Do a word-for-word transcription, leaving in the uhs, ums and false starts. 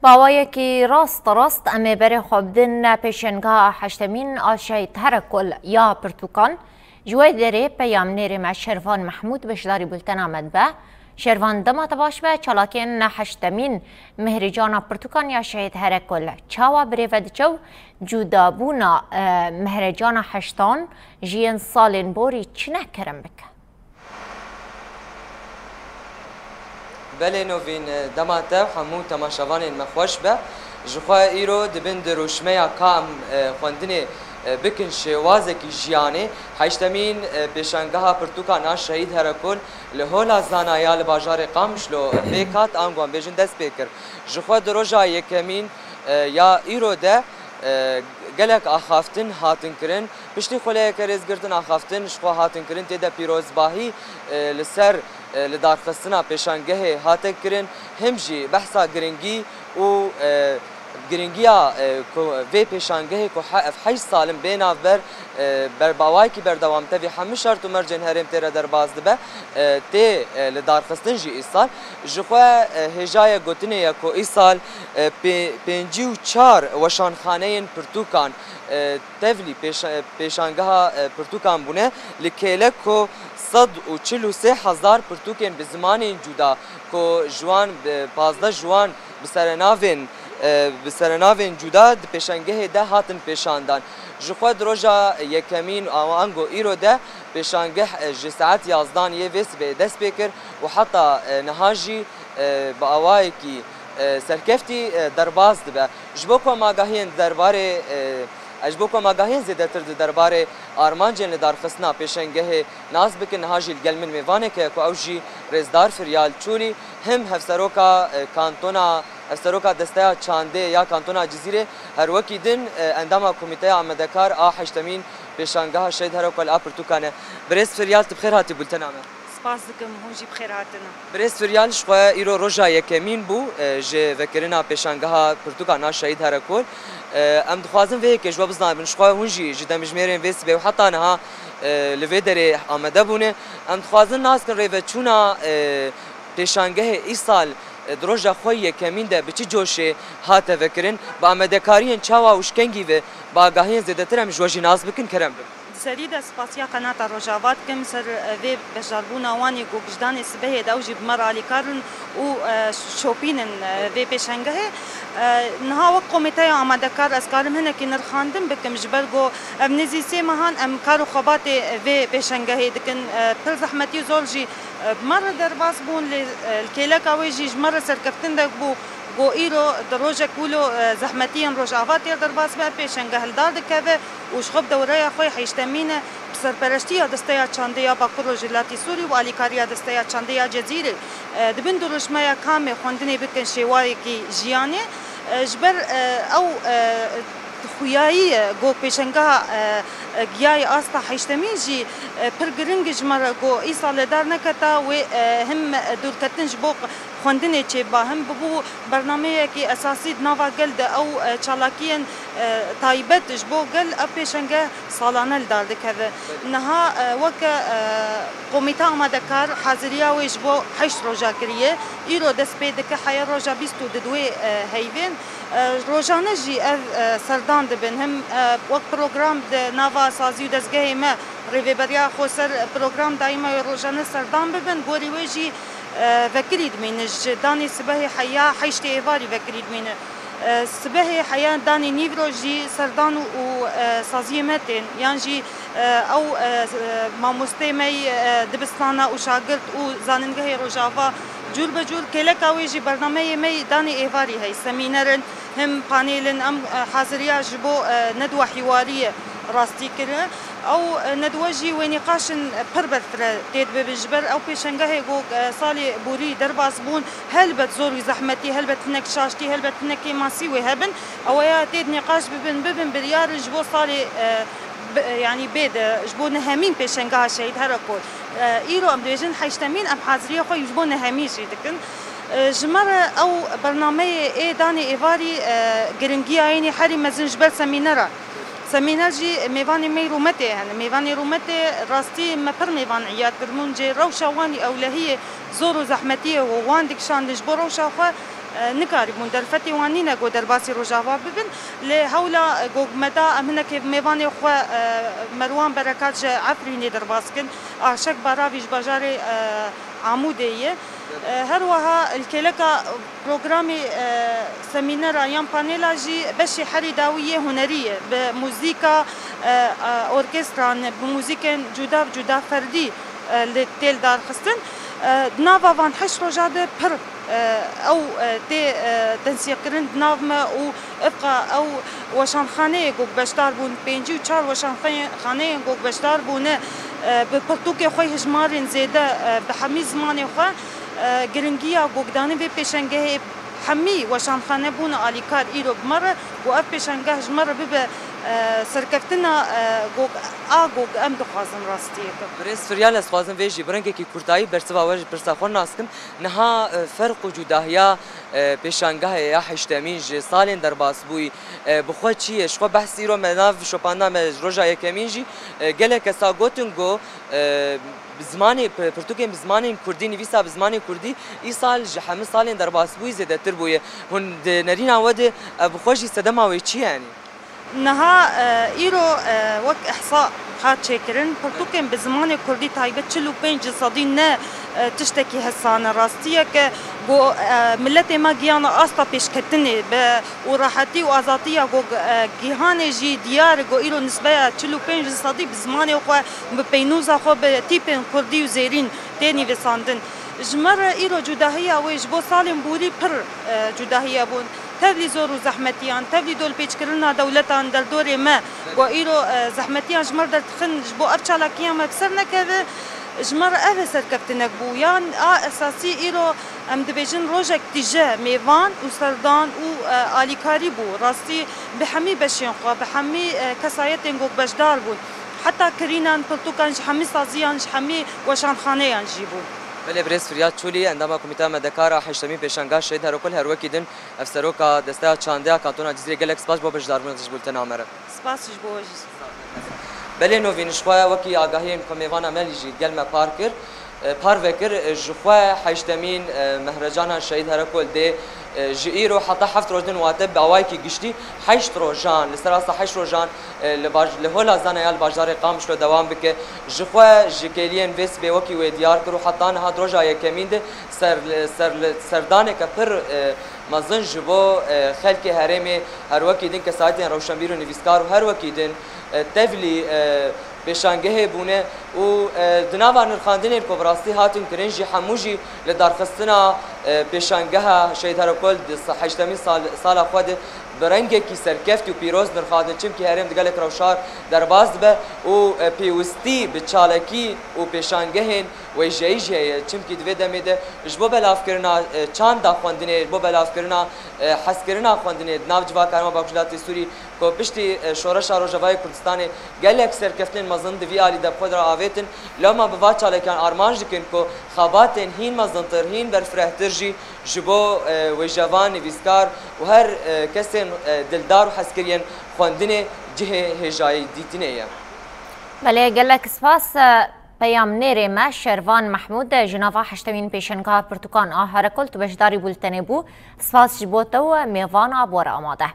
Bawayekî rast rast em ê berê xwe bidin pêşengeha heştemîn a Şehîd Herekol ya Pirtûkan. Ji wê derê peyamnêrê me Şervan Mehmûd beşdarî bultena me dibe. Şervan, dema te baş be, çalakiyên heştemîn Mehrêcana Pirtûkan ya Şehîd Herekol çawa bi rê ve diçe û cudabûna, e, Mehrêcana heştan ji yên salên borî çi ne kerem bike? Belê Novîn, dema te û hemû temaşevanên me xweş be. Ji xwe îro dibin di rûşmeya ka em, e, xwendinê, e, bikin şêwazekî jiyanê. Heştemîn, e, pêşangeha pirtûkan a Şehîd Herekol li Hola Zana ya li bajarê Qamişlo pêk hat, ango em bêjin dest pê kir. Ji xwe di roja yekemîn, e, ya îro de, e, gelek axaftin hatin kirin. Piştî xuleyeke rêzgirtin axaftin ji xwe hatin kirin, tê de pîrozbahî, e, li ser, e, lidarxistina pêşangehê hate kirin. Him jî behsa giringî û, e, giringiya, e, ku vê pêşangehê ku he-, ev heşt sal in bê navber, e, ber-, bawayekî berdewam tevî hemû şert û mercên herêm tê re derbas dibe, e, tê, e, lidarxistin jî îsal. Ji xwe, e, hêjayek gotinê ye ku îsal, e, pê-, pêncî û çar weşanxaneyên pirtûkan, e, tevlî pêşa-, pêşangeha, e, pirtûkan bûne. Li kêlek ku sed û çil û sê hezar pirtûkên bi zimanên cuda ku ji wan bi pazdeh ji wan bi serenavên, e, bi serenavên cuda di pêşengehê de hatin pêşandan. Ji xwe di roja yekemîn a ango îro de pêşangeh, e, ji saet yazdan yê vê sibê dest pê kir û heta, e, niha jî, e, bi awayekî, e, serkeftî, e, derbas dibe. Ji bo ku em agahiyên derbarê, e, ji bo ku em agahiyên zêdetir di derbarê armancên lidarxistina pêşengehê nas bikin, niha jî li gel min mêvanek heye ku ew jî rêzdar Firyal Çûlî, him hevseroka, e, kantona, hevseroka desteya çandê ya kantona Cizîrê, her wekî din, e, endama komîteya amadekar a heştemîn pêşangeha Şehîd Herekol a pirtûkan e. Birêz Firyal, tu bi xêr hatî bultena me. Spas dikim, hûn jî bi xêr hatin. Birêz Firyal, ji xwe îro roja yekemîn bû, e, ji vekirina pêşangeha pirtûkan a Şehîd Herekol. E, em dixwazin vê yekê ji we bizanibin, ji xwe hûn jî ji demjimêrên vê sibê û heta niha, e, li vê derê amade bûne. Em dixwazin nas kin rêveçûna, e, pêşangehê îsal, e, di roja xwe yekemîn de bi çi coşê hate vekirin, bi amadekariyên çawa û ji kengî ve, bi agahiyên zêdetir em ji we jî nas bikin, kerem bikin. Di serî de spasiya Qenata Rojava dikim ser, e, vê beşdarbûna wan ê ku ji danê sibehê de ew jî bi me re alîkar in û, e, şopînin, e, vê pêşengehê. E, niha wek komîteya amadekarê ez karim hinekî nirxandin bikim, ji ber ku ev nêzî sê mehan em kar û xebatê vê pêşengehê dikin. E, pir zehmetî û zor jî, e, bi me re derbas bûn, lê, e, li kêleka wê jî ji me re serkeftin de bû. Ku îro di rojek wilo, e, zehmetiyên Rojava tê derbas be, pêşengeh li dar dikeve û ji xwe bi dewreya xwe yê heştemîn e, bi serpereştiya Desteya Çandê ya Bakur Rojhilatî Sûrî û alîkariya Desteya Çandê ya Cezîrê, e, dibin dirûşmeya kamê xwendinê bikin şêwayekî jiyanê. E, ji ber, e, ew, e, xuyayî ye ku pêşengeha, e, e, giyayê asta heştemîn jî, e, pir giring e ji me re ku îsal li dar neketa wê, e, him dûrketin ji bo xwendinê çêbiba, him bibû bernameyekî esasî di nava gel de. Ew, e, çalakiyên, e, taybet ji bo gel ev pêşenge salane li dar dikeve. Niha, e, weke, e, komîte amadekar haziriya wê ji bo heşt roja kiriye. Îro dest pê dike heya roja bîst û du di wê, e, heyvên. E, rojane jî ev, e, serdan dibin. Him, e, wek program di nava sazî û dezgehê me rêveberiya xweser program dayî me wê rojane serdan bibin. Gorî wê jî, e, vekirî dimîne. Ji danê sibehê heya heştê êvarî vekirî dimîne. E, sibehê heya danê nîvro jî serdan û, û, e, saziyê me tên. Yan jî, e, ew, e, mamostê me yî, e, dibistana û şagirt û zanîngehê Rojava cûr be cûr. Kêleka wê jî bernameyê me yî danê êvarî hey. Semîner in, him panêl in, em, e, haziriya ji bo, e, nedwa hîwariyê rastî kirin. Ew, e, nedwe jî wê nîqaşin pir berfireh tê dibibin. Ji ber ew pêşengehê ku, e, salê borî derbas bûn, helbet zor û zehmetî, helbet hinek şaştî, helbet hinek kêmasî wê hebin. Ew ya tê di nîqaş bibin, bibin biryar ji bo salê, e, bi-, e, yanî bê de, ji bo nehemîn pêşengeha Şehîd Herekol. E, îro em dibêjin heştemîn, em haziriya xwe ji bo nehemîn jî dikin. E, ji me re ew bernameyê ê danê êvarî, e, giringiya yênî herî mezin ji ber semînera. Semîner jî mêvanê me yî rûmetê hene. Mêvanê rûmetê rastî me pir mêvan îyad kiribûn. Cê rewşa wan î ewlehiyê zor û zehmetiyê û wan dikişandin ji bo rewşa xwe. E, nikarîbûn, derfetê wan nîne ku derbasî Rojava bibin. Lê hewla, e, ku me da em hinekê mêvanê xwe, e, Merwan Berekat ji Efrînê derbas kin. Aşek Baravî ji bajarê, e, Amûdê ye. E, her wiha li kêleka programê, e, semînera yan panela jî beşê herî dawî yê hunerî ye. Bi muzîka, e, e, orkestran, bi muzîkên cuda cuda ferdî, e, li têl darxistin. E, di nava van heşt roja de pir, e, ew, e, tê, e, tensîqkirin di nav me û evqa ew weşanxaneyê ku beşdar bûn, pêncî û çar weşanxaneyên ku beşdar bûne, e, bi pirtûkê xwe hijmarên zêde, e, bi hemî zimanê xwe, e, giringiya ku danîn vê pêşengehê hemî weşanxane bûne alîkar îro bi me re, ku ev pêşengeh ji me re bibe, e, serkeftina, e, ku a ku em dixwazin rastiyeke. Birêz Firyal, ez dixwazim vê jî bi rengekî kurtayî bersiva we ji pirsa xwe nas kim. Niha, e, ferq û cudahiya, e, pêşangehê ya heştemîn ji salên derbasbûyî, e, bi xwe çi ye? Ji xwe behs îro me nav şopanda me ji roja yekemîn jî, e, gelek kesa gotin ku, e, bi zimanê, pi-, pirtûkên bi zimanên kurdî, nivîsa bi zimanê kurdî îsal ji hemî salên derbasbûyî zêdetir bûye. Hûn di nerîna we de, e, bi xwe jî sedema wê çi ye, yanî? Niha, e, îro, e, wek ihsa hat çêkirin, pirtûkên bi zimanê kurdî taybet çil û pênc sedî ne, e, tiştekî hesane. Rastiyeke ku, e, miletê me gihana asta pêşketinê be û rehetî û azatiya ku, e, gihanê jî diyar e ku îro nisbeya çil û pênc sedî bi zimanê xwe, bi peynûza xwe, bi tîpên kurdî û zêrîn tê nivîsandin. Ji me re îro cudahiya wê ji bo salên borî pir, e, cudahiye bûn. Tevlî zor û zehmetiyan, tevlî dolpêçkirina dewletan derdorê me, ku îro, e, zehmetiyan ji me re derdixin, ji bo ev çalakiya me bi ser nekeve, ji me re ev ê serkeftinek bû. Yan a esasî îro em dibêjin rojek tije mêvan û serdan û, e, alîkarî bû. Rastî bi hemî beşên xwe, bi hemî, e, kesayetên ku beşdar bûn. Heta kirînan pirtûkan ji hemî saziyan, ji hemî weşanxaneyan jî bû. Belê, birêz Firyad Çolî, endama Komîteya Medekar a heştemîn Pêşangeha Şehîd Herekol, her wekî din ev seroka Desteya Çandeya Kantona Cizîrê, gelek spas bo beşdarbûna ji bultena me re. Spas ji bo we jî. Belê Novîn, ji xwe wekî agahiyên ku mêvana me jî gel me par kir, e, parve kir, e, ji xwe heştemîn, e, Mehrecana Şehîd Herekol dê, e, ji îro heta heft roj din, wate bi awayekî giştî heşt rojan, li ser asta heşt rojan, e, li baj-, li Hola Zana ya li bajarê Qamişlo dewam bike. Ji xwe ji kêliyên vê sibê wekî wê diyar kir û heta niha di roja yekemîn de ser, ser, serdaneke pir, e, mezin ji bo, e, xelkê herêmê, her wekî din kesayetên rewşenbîr û nivîskar û her wekî din, e, tevlî, e, pêşangehê bûne û, e, di nava nirxandinên ku bi rastî hatin kirin jî hemû jî li darxistina, e, pêşangeha Şehîd Herekol di se-, heştemîn sal-, sala xwe de bi rengekî serkeft û pîroz nirxandin, çimkî herêm di gelek rewşar derbas dibe û, e, pêwistî bi çalakî û pêşangehên wêjeyî jî heye, çimkî di vê demê de ji bo belavkirina, e, çanda xwendinê, ji bo belavkirina, e, hezkirina xwendinê di nav civaka herêma Bakur Welatê Sûrî, ku piştî, e, şoreşa Rojavayê Kurdistanê gelek serkeftinên mezin di vî alî de bi xwe de re avêtin, lewma bi va çalakiyan armanc dikin ku xebatên hîn mezintir, hîn berfirehtir jî ji bo, e, wêjevan, nivîskar û her, e, kesên, e, dildar û hezkiriyên xwendinê cihê hêjayî dîtinê ye. Belê, gelek spas, e, peyamnêrê me Şervan Mehmûd, e, ji nava heştemîn pêşengeha pirtûkan a Herekol tu beşdarî bultenê bû. Spas ji bo te û mêvana bi we re amade.